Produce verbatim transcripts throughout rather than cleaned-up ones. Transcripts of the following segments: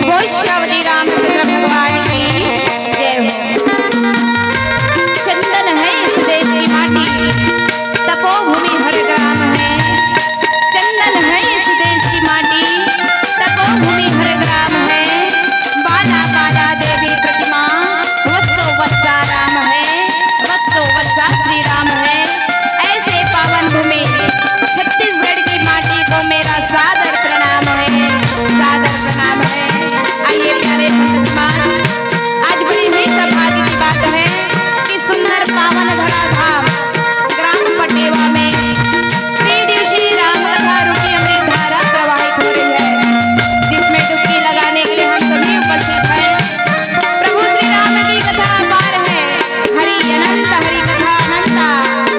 बोल श्री अवधि रामचंद्र भगवान की जय हो। चंदन है इस देश की माटी, तपोभूमि हर ग्राम है। चंदन है इस देश की माटी, तपोभूमि हर ग्राम है। बाला बाला देवी प्रतिमा, वत्सो वत्सा राम है, वत्सो वत्सा श्री राम है। ऐसे पावन भूमि छत्तीसगढ़ की माटी को मेरा सादर प्रणाम है, सादर प्रणाम है। आइए प्यारे संत समाज, आज बड़ी ही सौभाग्य की बात है कि सुंदर पावन धरा धाम ग्राम पटेवा में त्रिदिवसीय राम कथा रूपी अमृत धारा प्रवाहित हो रही है, जिसमें डुबकी लगाने के लिए हम सभी उपस्थित हैं। प्रभु श्री राम की कथा अपार है, हरि अनंत हरि कथा अनंता,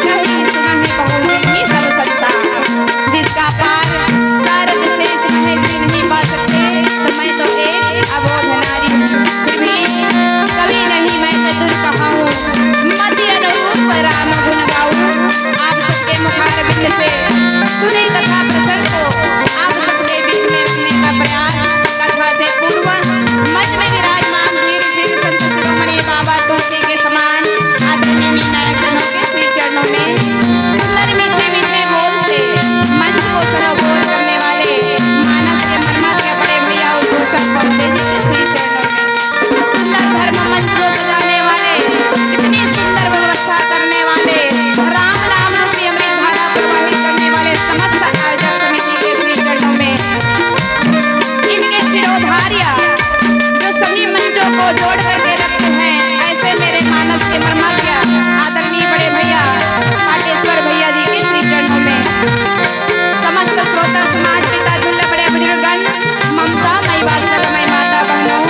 कही सुनहि बहु विधि सब संता। जिसका पार सारद शेष महेंद्री नहीं पा सकते, तो मैं तो एक अबोध नारी हूँ। फिर भी कवि नहीं मैं चतुर कहाऊँ, मति अनुरूप राम गुण गाऊँ। आप सबके मुखारविंद से सुने कथा प्रसंग को आप सबके बीच में रखने का प्रयास। कथा से पूर्व मंच में विराजमान वीर श्री संत शिरोमणि बाबा तुलसी के समान आदरणीय नायक जनों के श्री चरणों में सुंदर मीठे मीठे बोल से मंच को सरोबोर करने वाले मानस के मर्मज्ञ बड़े भैया उद्घोषक भवते जी के श्री चरणों में, सुंदर धर्म मंच को सजाने वाले, इतनी सुंदर व्यवस्था करने वाले, राम नाम रूपी अमृत धारा प्रवाहित करने वाले समस्त आयोजक समिति के श्री चरणों में, इनके सिरोधार्य जो सभी मंचों को जोड़ करके रखते हैं, ऐसे मेरे मानस के मर्मज्ञ आदरणीय बड़े भैया पाटेश्वर भैया जी के श्री चरणों में, समस्त श्रोता समाज, पिता तुल्य बड़े बुजुर्गगण, ममता मई वात्सल्य मई माता बहनों,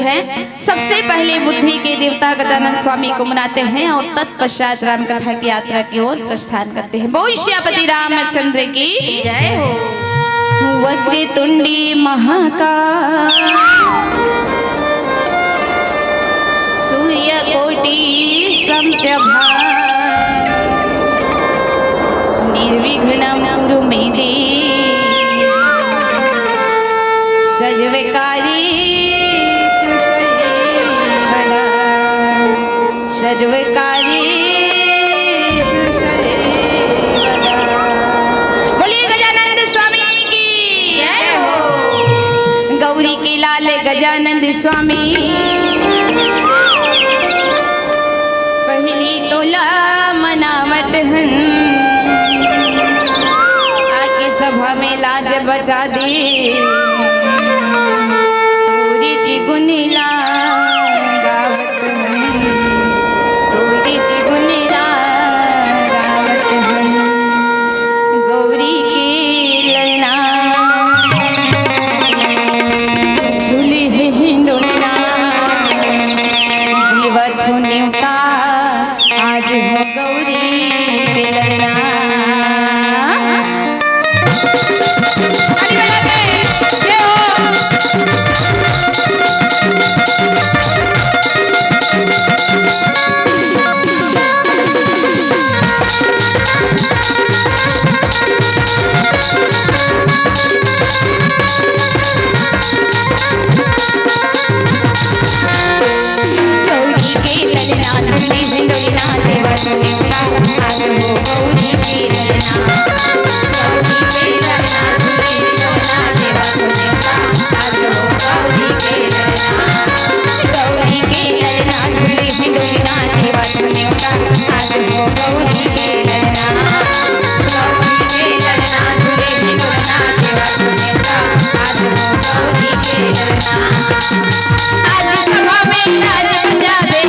हैं, सबसे पहले बुद्धि के देवता गजानन स्वामी को मनाते हैं और तत्पश्चात राम कथा की यात्रा की ओर प्रस्थान करते हैं। बोल सियापति रामचंद्र की जय हो। वक्रतुंडी महाकाय सूर्यकोटि समप्रभा निर्विघ्नं कुरु मे देव सर्वकार्येषु सर्वदा। सर्वकार्येषु सर्वदा। बोलिए गजानंद स्वामी की जय हो। गौरी के लाल गजानंद स्वामी, पहली तोला मनावत हन, आके सभा में लाज बचा दे। तोरी जी गुन ला गावत हन, तोरी जी गुन ला गावत हन। गौरी के ललना झूले हे हिंडोलना, देवत हो नेवता आज हो गौरी के ललना। ताली बजा के, जय हो। गौरी के ललना झूले हिंडोलना, देवा तूने उठा आज हो गौरी के ललना। गौरी के ललना झूले हिंडोलना, देवा तूने उठा आज हो गौरी के ललना। गौरी के ललना झूले हिंडोलना, देवा तूने उठा आज हो गौरी के ललना। गौरी के ललना झूले हिंडोलना, देवा तूने उठा आज हो गौरी के ललना। आज सभा में लाज बचा दे।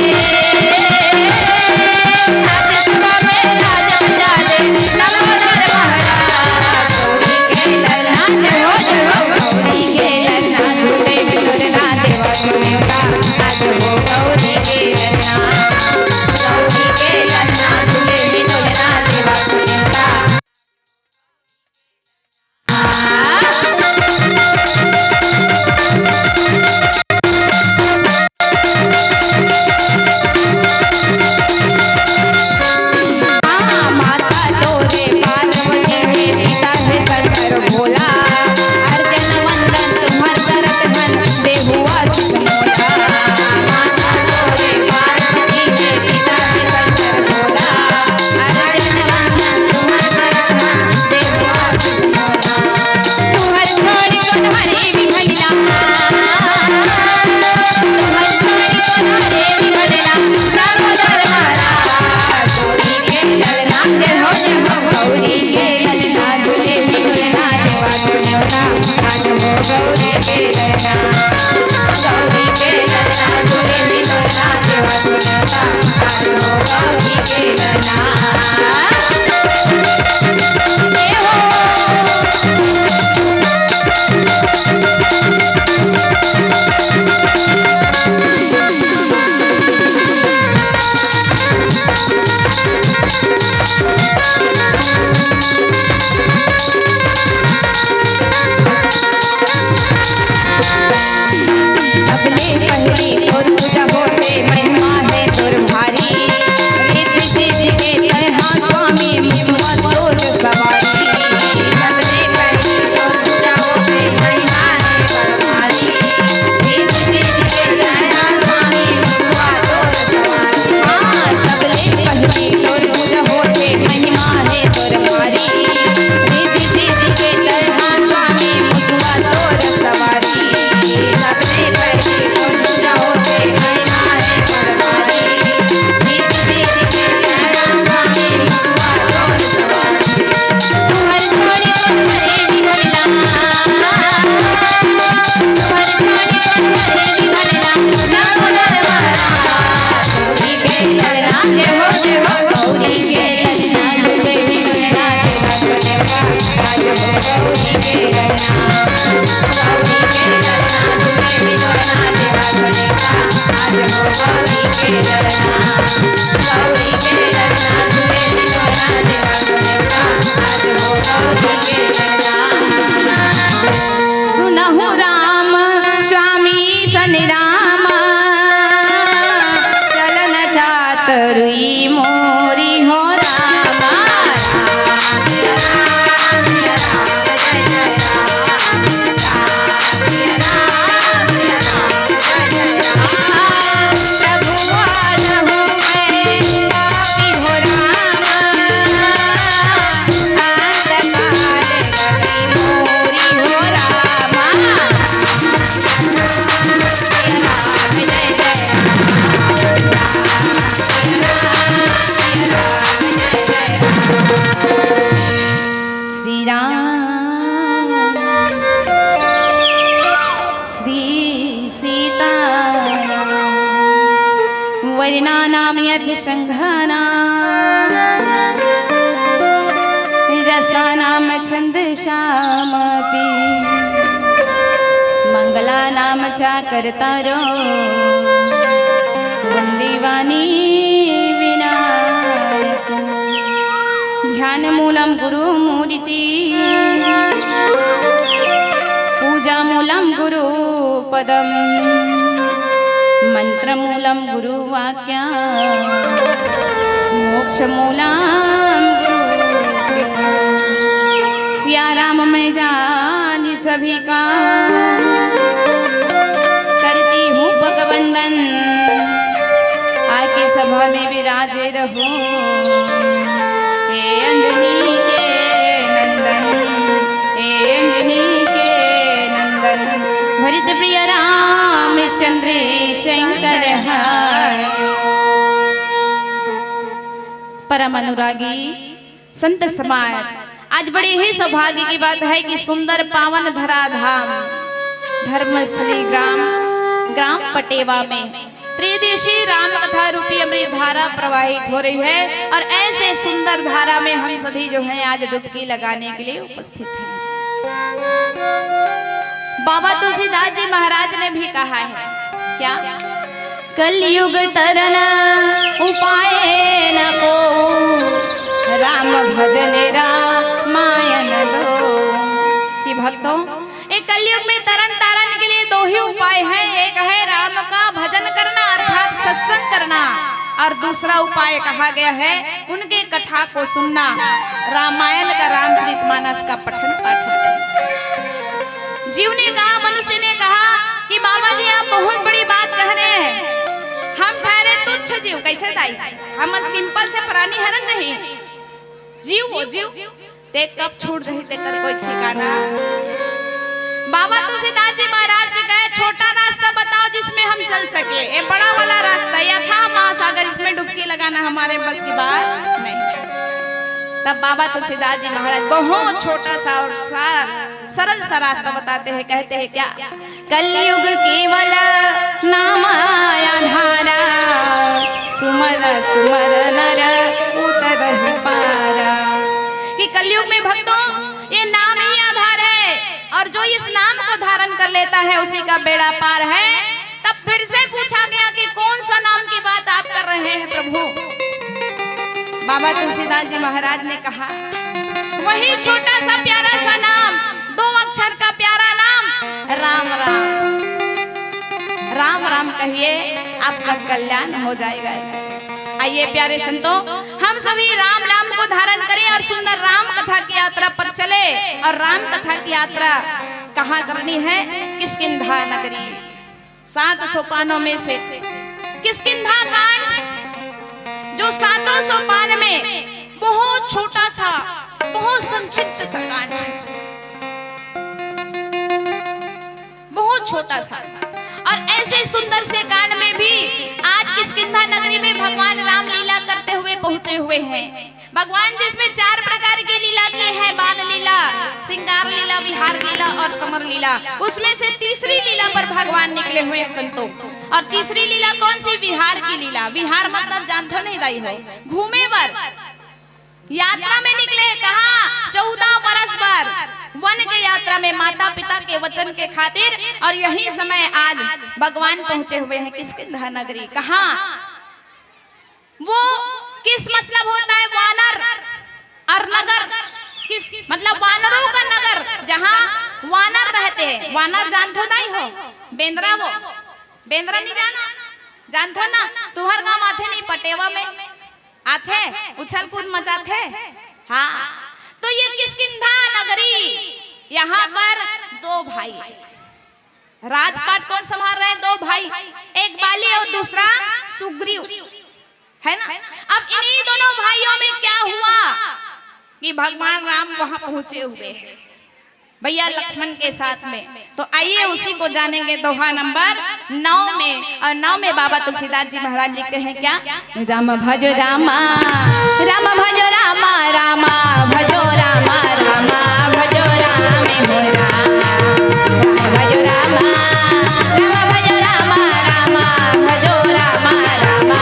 वर्णानां यथ संघानां रसानां छंदसामपि। मंगलानां चाकर्तारो वंदी वाणी विनायकम्। ध्यानमूलं गुरुमूर्ति, पूजामूलं गुरुपदम्, मंत्रमूलं गुरुवाक्यम्, मोक्षमूलं गुरुकृपा। सिया राम मैं जान सभी का, करती हूँ पग वंदन, आके सभा में विराजे रहो। हे अंजनी के नंदन, हे अंजनी के नंदन, भरत प्रिय रामचंद्र शंकर हयो। परम अनुरागी संत समाज, आज बड़ी ही सौभाग्य की बात है कि सुंदर पावन धरा धाम धर्मस्थली ग्राम, ग्राम पटेवा में त्रिदेशी राम कथा रूपी अमृत धारा प्रवाहित हो रही है और ऐसे सुंदर धारा में हम सभी जो हैं आज डुबकी लगाने के लिए उपस्थित हैं। बाबा तुलसीदास जी महाराज ने भी कहा है क्या? कलयुग तरन उपाय न को, राम भजन रामायण दो। कि भक्तों, ये कलयुग में तरन तारण के लिए दो ही उपाय हैं। एक है राम का भजन करना अर्थात सत्संग करना, और दूसरा उपाय कहा गया है उनके कथा को सुनना, रामायण का, रामचरितमानस का पठन पाठन करना। जीव ने कहा, मनुष्य ने कहा कि बाबा जी आप बहुत बड़ी बात कह रहे हैं, हम ठहरे तुच्छ जीव। कैसे दाई, हम सिंपल से प्राणी है ना, नहीं जीव हो जीव, ते कब छूट जाही तेकर कोई ठिकाना। बाबा तुलसीदास जी महाराज जी कहे, छोटा रास्ता बताओ जिसमें हम चल सके, ये बड़ा वाला रास्ता, ये अथाह महासागर, इसमें डुबकी लगाना हमारे बस की बात नहीं। तब बाबा तुलसीदास जी महाराज बहुत छोटा सा और सा-, सरल सा रास्ता बताते हैं, कहते हैं क्या? कलयुग केवल नाम आधारा, सुमर सुमर नर उतरहि पारा। कि कलयुग में भक्तों, ये नाम ही आधार है और जो इस नाम को धारण कर लेता है उसी का बेड़ा पार है। तब फिर से पूछा गया कि कौन सा नाम की बात आप कर रहे हैं प्रभु? बाबा तुलसीदास जी महाराज ने कहा, वही छोटा सा प्यारा सा नाम, दो अक्षर का प्यारा नाम, राम राम। राम राम कहिए, आपका कल्याण हो जाएगा। ऐसे आइए प्यारे संतों, हम सभी राम नाम को धारण करें और सुंदर राम कथा की यात्रा पर चले। और राम कथा की यात्रा कहाँ करनी है? किष्किंधा नगरी। सात सोपानों में से किष्किंधा कांड, जो सातों सोपान में बहुत छोटा सा, बहुत संक्षिप्त सा कांड है, बहुत छोटा सा। और ऐसे सुंदर से कांड में भी आज किष्किंधा नगरी में भगवान रामलीला करते हुए पहुंचे हुए हैं। भगवान जिसमें चार प्रकार की लीला की है, बाल लीला, श्रृंगार लीला, विहार लीला और समर लीला, उसमें से तीसरी लीला पर भगवान निकले हुए हैं संतों। और तीसरी लीला कौन सी? विहार की लीला। विहार मतलब जानथो नहीं दाई हो, घूमे बर। यात्रा में निकले हैं। कहाँ? चौदह बरस बर वन के यात्रा में माता पिता के वचन के खातिर। और यही समय आज भगवान पहुंचे हुए हैं किष्किंधा नगरी। कहाँ? वो किस मतलब होता है वानर और नगर किस मतलब? वानरों का नगर, जहाँ वानर रहते हैं। वानर जानथो दाई हो? बेंदरा वो, बेंदरा नहीं जाना? जानथो ना? तुम्हार गांव आथे नहीं पटेवा में? आथे, उछल कूद मचाथे। हाँ, तो ये किष्किंधा नगरी, यहाँ पर दो भाई राजपाट कौन संभाल रहे हैं? दो भाई, एक बाली और दूसरा सुग्रीव, है ना? अब इन्हीं दोनों भाइयों में क्या हुआ कि भगवान राम वहां पहुंचे हुए हैं भैया लक्ष्मण के साथ में। तो आइए उसी को जानेंगे दोहा नंबर नौ में। और नौ में बाबा तुलसीदास जी महाराज लिखते हैं क्या? राम भज रामा, राम भज रामा, रामा भजो रामा, रामा भजो राम हो रामा। राम भज रामा, राम भज रामा, रामा भजो रामा, रामा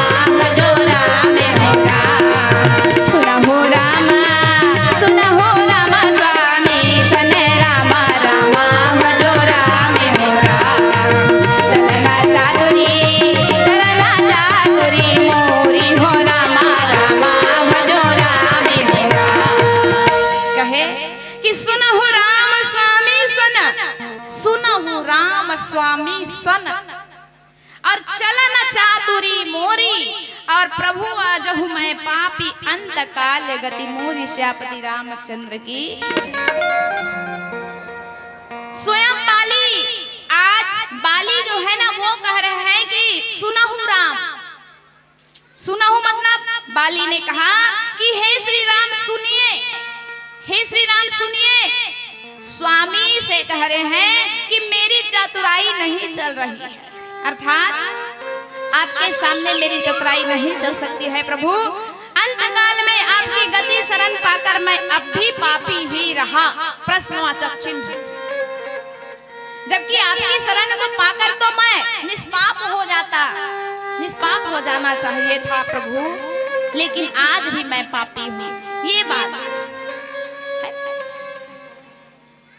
स्वामी सन, और चलन चातुरी मोरी, और प्रभु आजहु मैं पापी अंत काल गति मोरी। श्यापति रामचंद्र की। स्वयं बाली, आज बाली जो है ना, वो कह रहे हैं कि सुनहु राम, सुनहु मतलब बाली ने कहा कि हे श्री राम सुनिए, हे श्री राम सुनिए, स्वामी से कह रहे हैं कि मेरी चतुराई नहीं चल रही है, अर्थात आपके सामने मेरी चतुराई नहीं चल सकती है प्रभु। अंतकाल में आपकी गति शरण पाकर मैं अब भी पापी ही रहा। प्रश्नवाचक चिन्ह। जबकि आपकी शरण को पाकर तो मैं निष्पाप हो जाता, निष्पाप हो जाना चाहिए था प्रभु, लेकिन आज भी मैं पापी हूँ। ये बात है।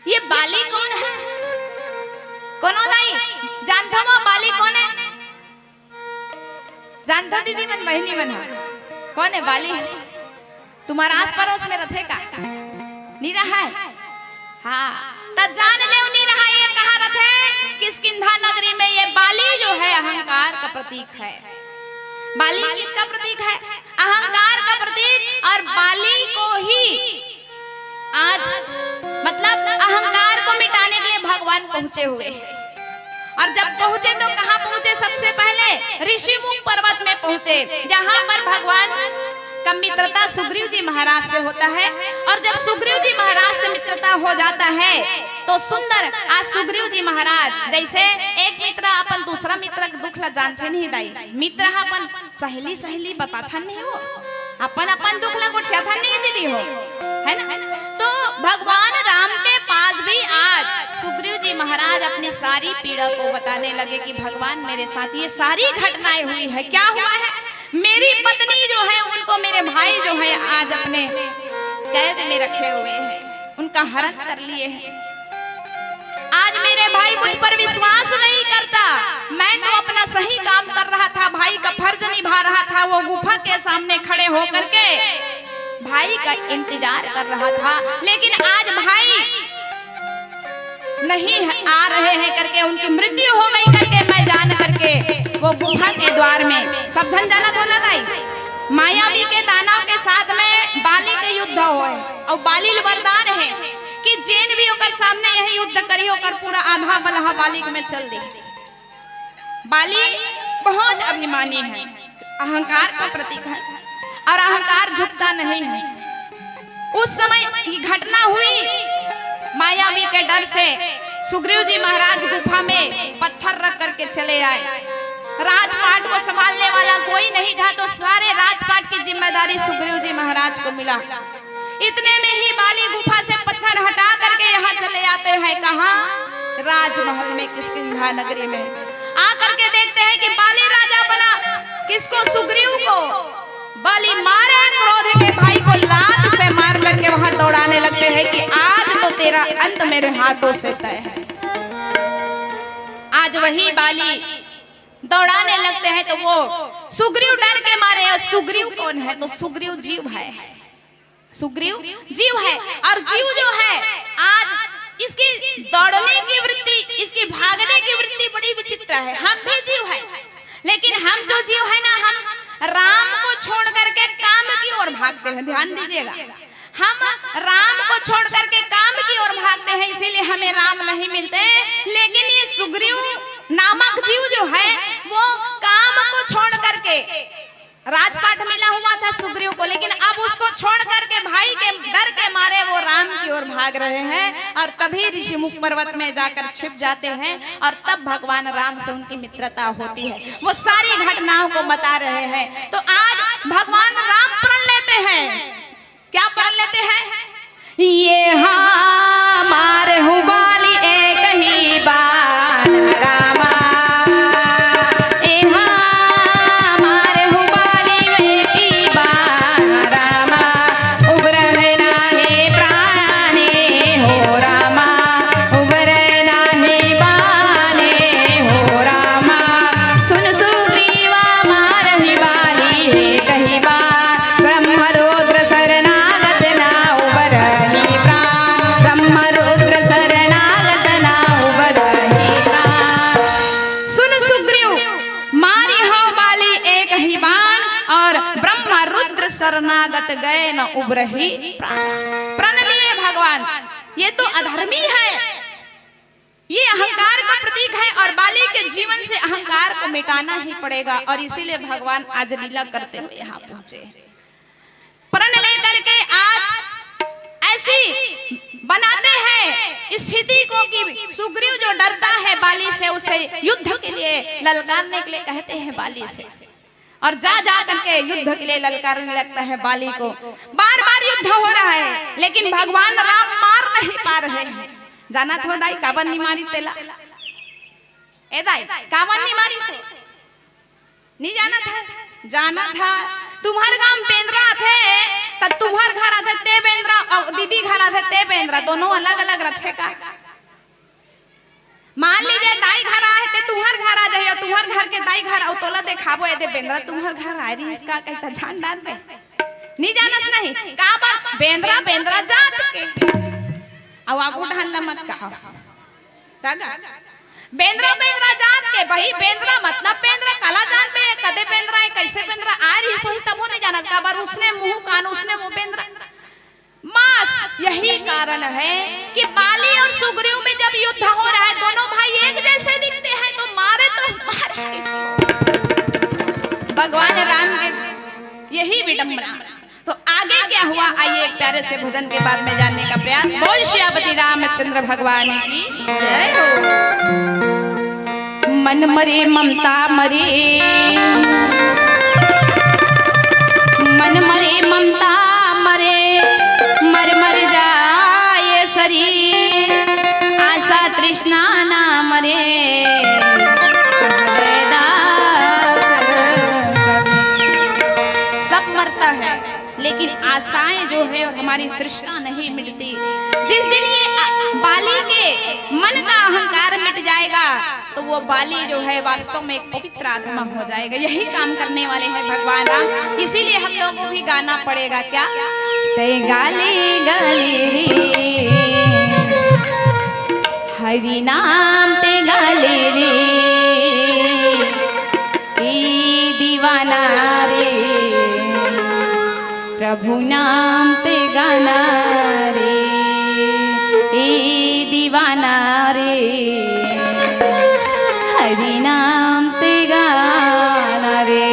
ये बाली कौन है? कोनो दाई, जानथो वो बाली कौन है? जानथो दीदी मन, बहिनी मन, कौन है बाली? तुम्हारा आस पड़ोस में रथे का? नी रहा है? हाँ, त जान ले नी रहा। ये कहाँ रथे? किष्किंधा नगरी में। ये बाली जो है अहंकार का प्रतीक है। बाली किसका प्रतीक है? अहंकार का प्रतीक। और बाली को ही आज, मतलब, अहंकार को मिटाने के लिए भगवान पहुंचे हुए हैं। और जब पहुंचे तो कहाँ पहुंचे? सबसे पहले ऋषिमुख पर्वत में पहुंचे, जहां पर भगवान का मित्रता सुग्रीव जी महाराज से होता है। और जब सुग्रीव जी महाराज से मित्रता हो जाता है तो सुंदर, आज सुग्रीव जी महाराज जैसे एक मित्र अपन दूसरा मित्र के दुख ला जानथे नहीं दाई, मित्र ह अपन सहेली सहेली बताथन नहीं हो, अपन अपन दुख ला गोठियाथन नहीं दीदी हो, है ना? तो भगवान राम के पास भी आज सुग्रीव जी महाराज अपनी सारी पीड़ा को बताने लगे कि भगवान मेरे साथ ये सारी घटनाएं हुई है, क्या हुआ है, मेरी पत्नी जो है उनको मेरे भाई जो है आज अपने कैद में रखे हुए हैं, उनका हरण कर लिए हैं। आज मेरे भाई मुझ पर विश्वास नहीं करता। मैं तो अपना सही काम कर रहा था, भाई का फर्ज निभा रहा था, वो गुफा के सामने खड़े होकर के भाई का इंतजार कर रहा था, लेकिन आज भाई नहीं है, आ रहे हैं करके, उनकी मृत्यु हो गई करके मैं जान करके वो गुफा के द्वार में, सब झन जानत हो ना दाई, मायावी के दानव के साथ में बाली के युद्ध होए और बाली ल वरदान है कि जेन भी ओकर सामने यही युद्ध करी, ओकर पूरा आधा बलहा बाली के में चल दी। बाली बहुत अभिमानी है, अहंकार का प्रतीक है और अहंकार झुकता नहीं है। उस समय ये घटना हुई, मायावी के डर से सुग्रीव जी महाराज गुफा में पत्थर रख करके चले आए। राजपाट को संभालने वाला कोई नहीं था, तो सारे राजपाट की जिम्मेदारी सुग्रीव जी महाराज को मिला। इतने में ही बाली गुफा से पत्थर हटा करके यहाँ चले आते हैं। कहाँ? राजमहल में, किष्किंधा नगरी में। आ करके देखते हैं कि बाली राजा बना किसको? सुग्रीव को। बाली मारे क्रोध के भाई को लात से मार करके वहां दौड़ाने लगते हैं कि आज तो तेरा अंत मेरे हाथों से तय है। आज वही बाली दौड़ाने लगते हैं तो वो सुग्रीव डर के मारे। और सुग्रीव कौन है? तो सुग्रीव जीव है, सुग्रीव जीव है। और जीव जो है, आज इसकी दौड़ने की वृत्ति, इसकी भागने की वृत्ति बड़ी विचित्र है। हम भी जीव है, लेकिन हम जो जीव है ना, हम राम को छोड़ करके काम की ओर भागते हैं। ध्यान दीजिएगा, हम राम को छोड़ करके काम की ओर भागते हैं, इसीलिए हमें राम नहीं मिलते। लेकिन ये सुग्रीव नामक जीव जो है, वो काम को छोड़ करके, राजपाट मिला हुआ था सुग्रीव को, लेकिन अब उसको छोड़ करके, भाई के डर के मारे वो राम की ओर भाग रहे हैं। और तभी ऋषिमुख पर्वत में जाकर छिप जाते हैं और तब भगवान राम से उनकी मित्रता होती है। वो सारी घटनाओं को बता रहे हैं। तो आज भगवान राम प्रण लेते हैं। क्या प्रण लेते हैं? ये हाँ मारे हूँ बाली एक ही बार रामा, ये हाँ मारे हूँ बाली एक ही बार रामा, उग्र है ना हे प्राणी हो रामा, उग्र है ना हे बाणे हो रामा, सुन सुग्रीवा मारहि बाली हे कही बार, ब्रह्म रुद्र शरणागत ना उबरहि प्राण, ब्रह्म रुद्र शरणागत गए न उबरही प्राण। प्रण लिए भगवान, ये तो अधर्मी है, ये अहंकार का प्रतीक है और बाली के जीवन से अहंकार को मिटाना ही पड़ेगा। और इसीलिए भगवान आज लीला करते हुए यहाँ पहुंचे, प्रण लेकर के आज ऐसी बनाते हैं स्थिति को कि सुग्रीव जो डरता है बाली से, उसे युद्ध के लिए ललकारने के लिए कहते हैं बाली से। और जा जा करके युद्ध के लिए ललकारने लगता है बाली को। बार बार युद्ध हो रहा है, लेकिन भगवान राम मार नहीं पा रहे हैं। जानत हो दाई, काबर नहीं मारी तेला? ए दाई, काबर नहीं मारी से? नहीं जानत है? जानत है। तुम्हर गांव बेंदरा आथे, त तुम्हर घर आथे ते बेंदरा, अउ दीदी घर आथे ते बेंदरा, दोनों अलग अलग रथे का? मान लीजिए, दाई घर आए ते तुम्हर घर आ जाए, अउ तुम्हर घर के दाई घर, अउ तोला देखाबो, ए दे बेंदरा तुम्हर घर आए रहिस का, कहिता जान डार दे। नहीं जानस नहीं, काबर? बेंदरा, बेंदरा जात के। अउ आगू ढाल ला मत कहा। का गा? बेंदरा, बेंदरा जात के, भाई, बेंदरा मतलब बेंदरा, काला जान बे, कदे बेंदरा है, कैसे बेंदरा आए रहिस होही, तभो नहीं जानस, काबर? उसने मुंह कान, उसने मुंह बेंदरा। बस यही कारण है कि बाली और सुग्रीव में जब युद्ध हो रहा है, दोनों भाई एक जैसे दिखते हैं, तो मारे तो मारे किसी को। भगवान राम के यही विडंबना। तो आगे क्या हुआ, आइए एक प्यारे से भजन के बाद में जानने का प्रयास। बोल सियापति रामचंद्र भगवान की जय हो। मन मरे ममता मरे, मन मरे ममता मरे, मर मर जाए शरीर, आशा तृष्णा ना मरे। हृदयदास कवि। सब मरता है, लेकिन आशाएं जो है, हमारी तृष्णा नहीं मिटती। जिस दिन ये आ-, बाली के मन का अहंकार मिट जाएगा, तो वो बाली जो है, वास्तव में एक पवित्र आत्मा हो जाएगा। यही काम करने वाले हैं भगवान राम, इसीलिए हम लोगों को भी गाना पड़ेगा। क्या? ते गाले गाले रे, हरि नाम ते गाले रे, ए दीवाना रे, प्रभु नाम ते गाना रे, ए दीवाना रे, हरि नाम ते गाना रे।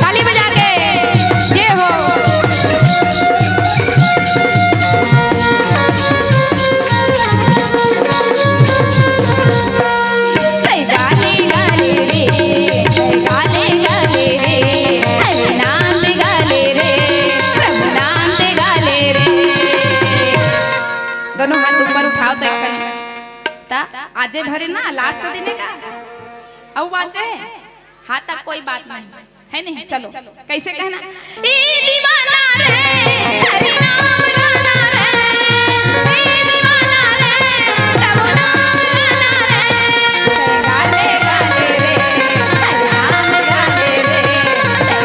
ताली बजा के, ये हो। गाले गाले रे, गाले गाले रे, हरि नाम ते गाले रे, प्रभु नाम ते गाले रे। दोनों हाथ ऊपर उठाओ तो एक कन। ता आजे भरे ना, लास्ट दिन का। अउ बाचे है? हाँ, तब कोई बात नहीं। है नहीं? चलो, कैसे कहना? ए दीवाना रे, हरि नाम गाना रे, ए दीवाना रे, प्रभु नाम गाना रे, गाले गाले रे, हरि नाम गाले रे,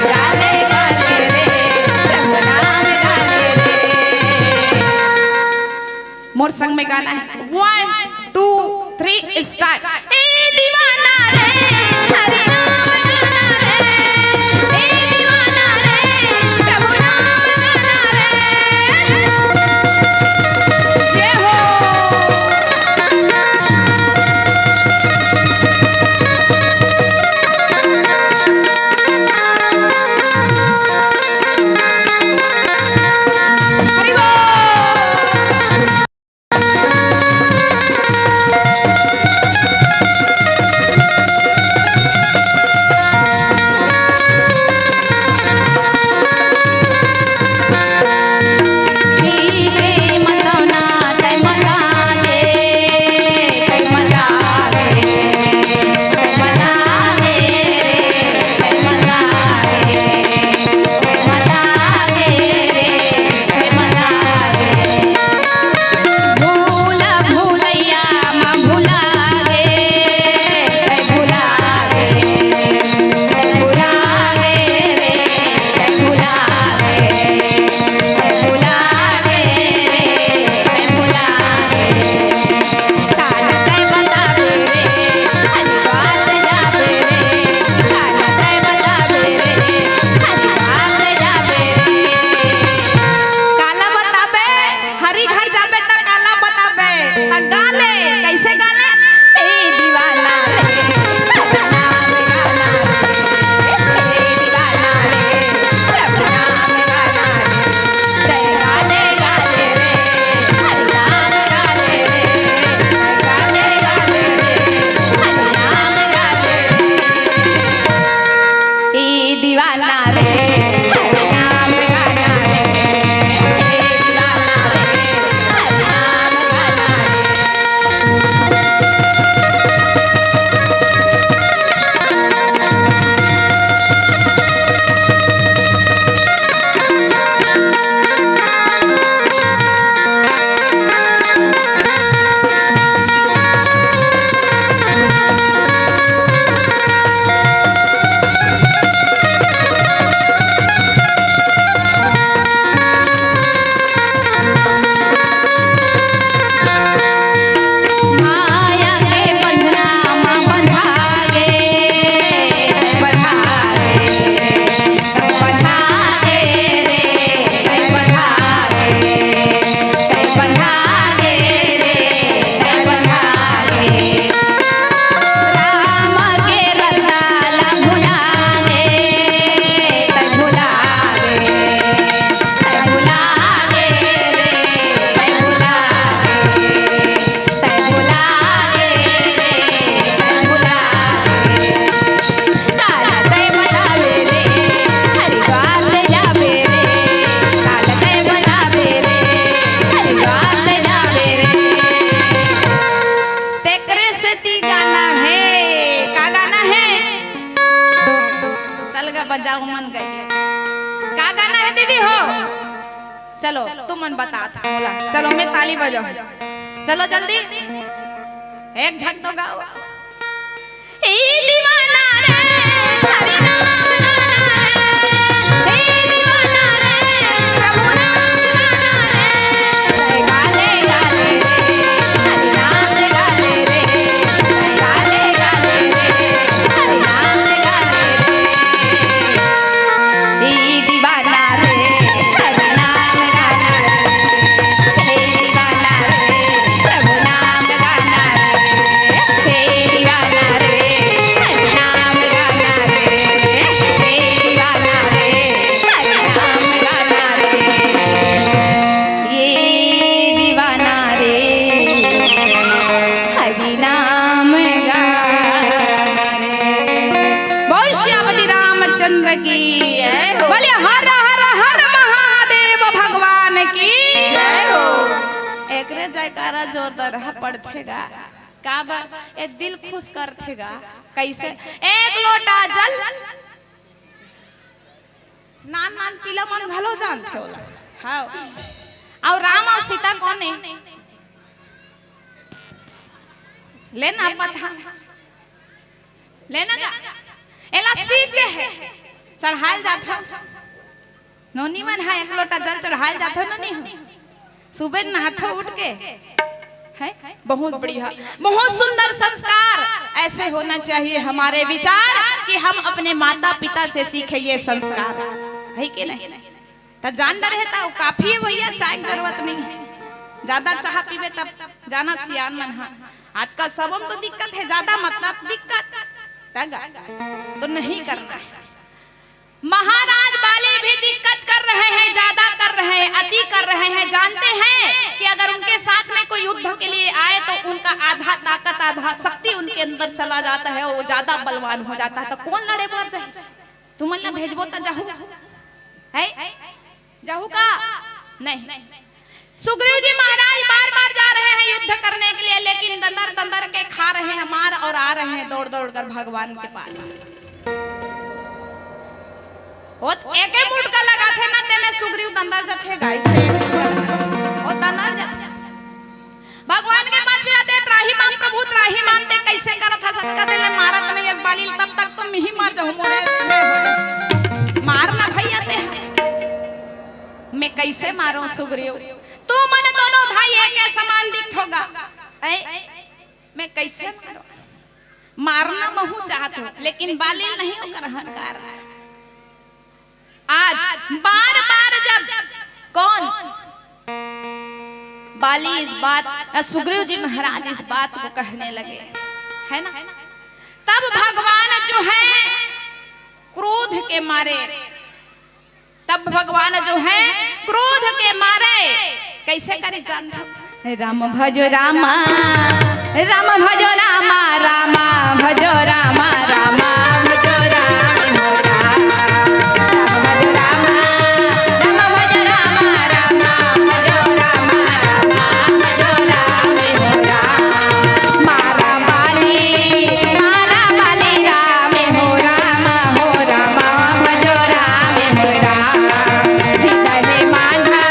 गाले गाले रे, प्रभु नाम गाले रे। मोर संग में गाना है, वन टू थ्री, स्टार्ट। ए दीवाना रे, हरि नाम गाना रे, ए दीवाना रे, प्रभु नाम गाना रे। जय हो। हरि बोल। कैसे गाना? ए दीवाना रे, प्रभु नाम गाना रे। ए दीवाना रे, प्रभु नाम गाना रे। जय गाले गाले रे, हरि नाम गाले रे। जय गाले गाले रे, हरि नाम गाले रे। ए दीवाना रे, हरि नाम गाना रे। ए दीवाना रे, हरि नाम गाना रे। माया के बंधना म बंधा गे, बंधा गे, बंधा गे रे, बंधा गे, बंधा गे रे, बंधा गे। राम के रत्ता ला भुला गे, तै भुला गे, तै भुला गे रे, तै भुला गे। तै भुला गे रे, तै भुला गे। काला तै बतावे रे, हरिद्वार ले जावे रे। काला तै बतावे रे, हरिद्वार ले जावे रे। तेकरे सेती गाना हे। का गाना हे? चल गा बजाओ मन गई। का गाना हे दीदी हो? चलो, तुमन बतात हा मोला। चलो, मैं ताली बजाऊं। चलो जल्दी, एक झन तो गाओ। ए दीवाना रे, हरि नाम गाना रे। ए दीवाना रे, प्रभु नाम गाना रे। गाले गाले रे, हरि नाम गाले रे। गाले गाले रे, हरि नाम गाले रे। ए दीवाना रे, हरि नाम गाना रे। ए दीवाना रे, प्रभु नाम गाना रे। ए दीवाना रे, हरि नाम गाना रे। ए दीवाना रे, हरि नाम गाना रे। ए दीवाना रे, हरि नाम गाना रे। बोल सियापति रामचंद्र की जय हो। बोले हर हर हर महादेव भगवान की जय हो। एकरे जयकारा जोरदार ह पड़थे गा। का बा? ए दिल खुश करथे गा। कैसे? एक लोटा जल। नान नान पीला मन घलो जानथे ओला। हाँ। अउ राम अउ सीता कोन ए? लेना पता। लेना गा। एला सीख के हे। चढ़ायल जाथे। नोनी मन हा एक लोटा जल चढ़ायल जाथे नोनी हा। सुबह नहाथो उठ के। है? बहुत बढ़िया, बहुत सुंदर संस्कार। ऐसे होना चाहिए हमारे विचार कि हम अपने माता पिता से सीखें ये संस्कार, है कि नहीं? त जान डरे हे त काफी हे भैया, चाय के जरूरत नहीं है। ज्यादा चाह पीबे तब जाना सियान मन हा। आजकल सबम तो दिक्कत है, ज्यादा मतलब दिक्कत। तग तो नहीं करना है। महाराज वाले भी दिक्कत कर रहे हैं, ज्यादा कर रहे हैं, अति कर रहे हैं। जानते हैं कि अगर उनके साथ में कोई युद्ध के लिए आए तो उनका आधा ताकत, आधा शक्ति उनके अंदर चला जाता है, वो ज्यादा बलवान हो जाता है। तो कौन लड़े बर जाए? तुमन ला भेजबो त जाहू है? जाहू का? नहीं। सुग्रीव जी महाराज बार बार जा रहे हैं युद्ध करने के लिए, लेकिन दंदर दंदर के खा रहे हैं मार और आ रहे हैं दौड़ दौड़ कर भगवान के पास। वो एके मुटका लगाथे ना, तेमे सुग्रीव दंदर जथे गाय छे। वो दंदर जथे। भगवान के पास भी आते, "त्राहि माम प्रभु, त्राहि माम।" ते कैसे करत हस, अतका दिन ले मारत नहीं हस बाली, तब तक तो मिही मार जाहूं मोरे। मार ना भैया ते। मैं कैसे मारूं सुग्रीव? तुमन दोनों भाई एक समान दिखथो गा। ऐ, मैं कैसे मारूं? मारना महू चाहत हूं, लेकिन बाली नहीं ओकर अहंकार। आज बार बार जब कौन बाली इस बात, सुग्रीव जी महाराज इस बात को कहने लगे, है ना? तब भगवान जो है क्रोध के मारे, तब भगवान जो है क्रोध के मारे कैसे करे जानत हो? राम भजो रामा, राम भजो रामा, रामा भजो रामा, रामा भजो राम हो राम। राम भजो रामा, राम भजो रामा, रामा भजो रामा, रामा भजो राम हो राम। मारा बाली, मारा बाली राम हो राम, हो राम भजो राम हो राम। हित हे मांझा,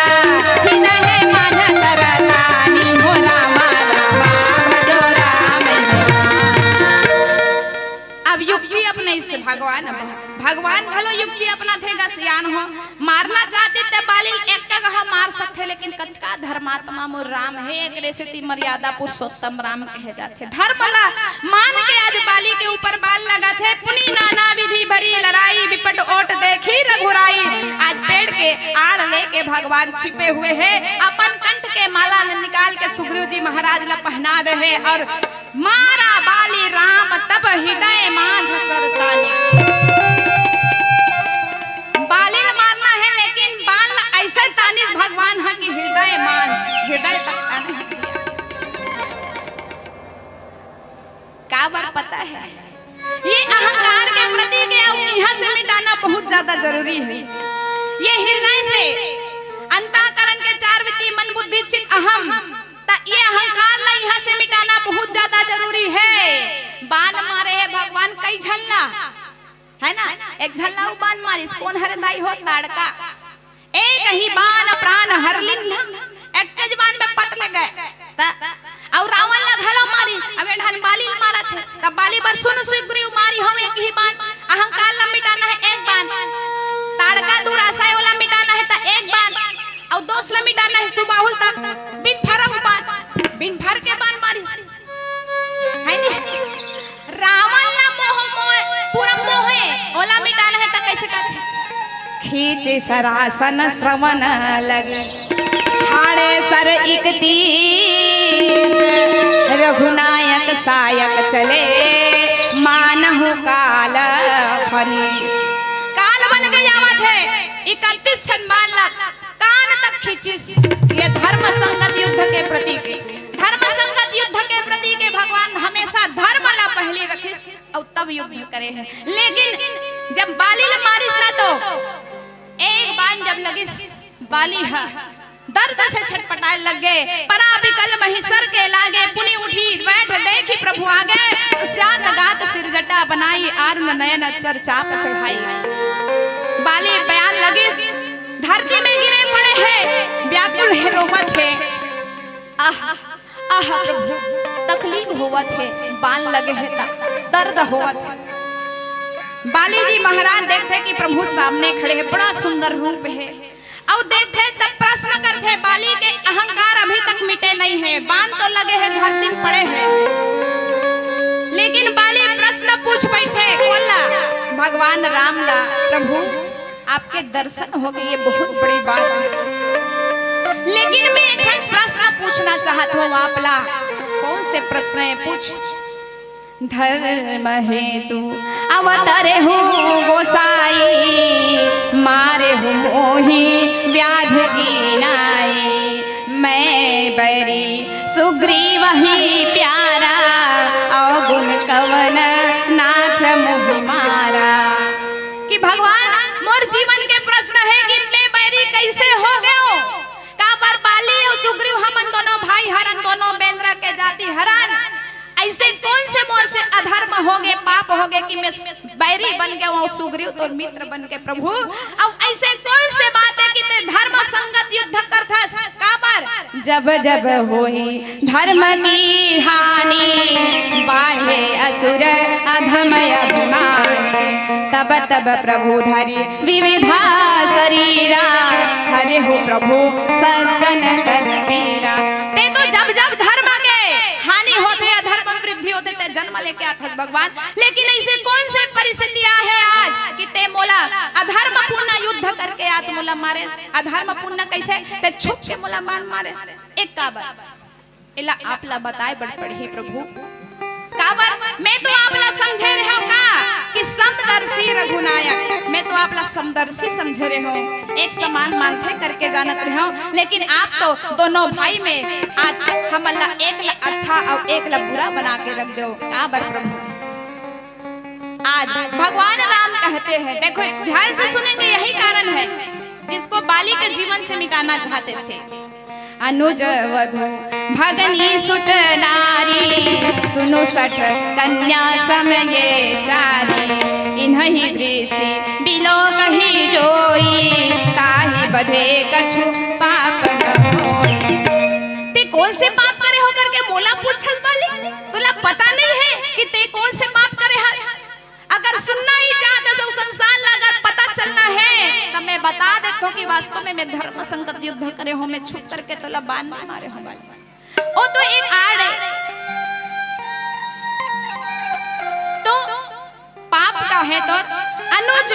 हित हे मांझा सरतानी हो राम, राम भजो राम हो राम। अब युक्ति अपने से भगवान, भगवान घलो युक्ति अपनाथे गा सियान हो। मारना चाहते ते बाली ल एक गहा मार सकथे, लेकिन कतका धर्मात्मा मोर राम हे, एकरे सेती मर्यादा पुरुषोत्तम राम कहे जाथे। धर्म ला मान के आज बाली के ऊपर बाण लगाथे। पुनि नाना विधि भरी लड़ाई, बिपट ओट देखी रघुराई। आज पेड़ के आड़ लेके भगवान छिपे हुए हे, अपन कंठ के माला ल निकाल के सुग्रीव जी महाराज ला पहना दे हे और मारा बाली राम तब हृदय मांझ सर ताने। बाली ल मारना हे, लेकिन बाण ला ऐसे तानिस भगवान ह कि हृदय मांझ, हृदय तक ताने। काबर पता है, ये अहंकार के प्रतीक हे, अउ इहाँ से मिटाना बहुत ज्यादा जरूरी हे। ये हृदय से, अंतःकरण के चार वृत्ति, मन बुद्धि चित्त अहम, त ये अहंकार ला इहाँ से मिटाना बहुत ज्यादा जरूरी हे। बाण मारे हे भगवान कई झन ला, है ना? एक झन ला अउ बाण मारिस, कोन हरे दाई हो? ताड़का। एक ही बाण प्राण हर लिन्ह, एक ज बाण में पट ले गए। त अउ रावण ला घलो मारिस, अब ए ढान बाली ल मारत हे, त बाली बर सुन सुग्रीव मारी हव एक ही बाण, अहंकार ला मिटाना हे एक बाण, ताड़का दुराशा हे ओला मिटाना हे त एक बाण, अउ दोष ला मिटाना हे सुबाहुल त बिन फर बाण, बिन फर के बाण मारिस। है नी? रावण ला मोह, मोह, पूरा मोहे, ओला मिटाना हे त कैसे करथे? खींचे सरासन श्रवण लगी, छाड़े सर इकतीस। रघुनायक सायक चले, मानहु काल फनीस। काल बन के आवत हे, इकतीस ठन बाण ला कान तक खींचिस। ये धर्म संगत युद्ध के प्रतीक हे। धर्म संगत युद्ध के प्रतीक हे। भगवान हमेशा धर्म ला पहली रखिस अउ तब युद्ध करे हे। लेकिन जब बाली ल मारिस ना, तो एक बाण जब लगिस, बाली ह दर्द से छटपटाए लग गे। परा बिकल महिसर के लागे, पुनि उठी बैठ देखि प्रभु आगे। स्यात गात सिरजटा बनाई, आरुण नयन अचर चाप चढ़ाई। बाली बाण लगिस, धरती में गिरे पड़े हे, व्याकुल हे, रोवत हे। आह, आह प्रभु, तकलीफ होवत हे, बाण लगे हे त दर्द होवत हे। बाली जी महाराज देखथे कि प्रभु सामने खड़े हे, बड़ा सुंदर रूप हे, अउ देखथे तब प्रश्न करथे, बाली के अहंकार अभी तक मिटे नहीं हे, बाण तो लगे हे, धरती में पड़े हे, लेकिन बाली प्रश्न पूछ बैठे, कोन ला? भगवान राम ला, प्रभु आपके दर्शन हो गे, ये बहुत बड़ी बात हे। लेकिन मैं एक ठन प्रश्न पूछना चाहत हूँ आप ला। कौन से प्रश्न हे? पूछ। धर्म हेतु अवतरे हूँ गोसाई, मारे हूँ मोहि व्याध की नाई। मैं बैरी सुग्रीव ही प्यारा, अवगुण कवन नाथ मोहि मारा। कि भगवान, मोर जीवन के प्रश्न हे कि मैं बैरी कैसे हो गयो? काबर बाली अउ सुग्रीव, हमन दोनों भाई हरन, दोनों बेंदरा के जाति हरन, ऐसे कौन से मोर से अधर्म हो गे, पाप हो गे कि मैं बैरी बन गयो अउ सुग्रीव तोर मित्र बन के प्रभु? अउ ऐसे कौन से बात हे कि ते धर्म संगत युद्ध करथस? काबर? जब जब होई धर्म की हानि, बाढ़े असुर अधम अभिमान। तब तब प्रभु धरि विविधा शरीरा, हरेहु प्रभु सज्जन कर पीरा। ते तो जब जब धर्म के हानि होथे, अधर्म वृद्धि होथे, ते जन्म लेके आथस भगवान। लेकिन ऐसे कौन से परिस्थिति आहे आज कि ते मोला अधर्मपूर्ण युद्ध युद्ध करके आज मोला मारे, अधर्म पुण्य कइसे ते छुप के मोला बाण मारे, एक काबर? एला आप ला बताए बर पड़ही प्रभु। काबर? मैं तो आप ला समझे रहेंव का कि समदर्शी रघुनायक, मैं तो आप ला समदर्शी समझे रहेंव, एक समान मानथे करके जानत रहेंव, लेकिन आप तो दोनों भाई में आज हमन ला एक ला अच्छा अउ एक ला बुरा बना के रख देव। काबर प्रभु? आज भगवान राम कहते हैं, देखो ध्यान से सुनेंगे, यही कारण है जिसको बाली के जीवन से मिटाना चाहते थे। अनुज वधु भगनी सुत नारी, सुनो सठ कन्या सम ये चारी। इनहि दृष्टि बिलो कही जोई, ताहि बधे कछु पाप न होई। ते कौन से पाप करे हो करके मोला पूछत बाली? तोला पता नहीं है कि ते कौन से पाप करे हस? अगर सुनना ही चाहत हस अउ संसार ला अगर पता चलना है, त मैं बता देथों कि वास्तव में मैं धर्म संगत युद्ध करे हों, मैं छुप करके तोला बाण नहीं मारे हों बाली। ओ तो एक आड़ है। तो पाप का है तो अनुज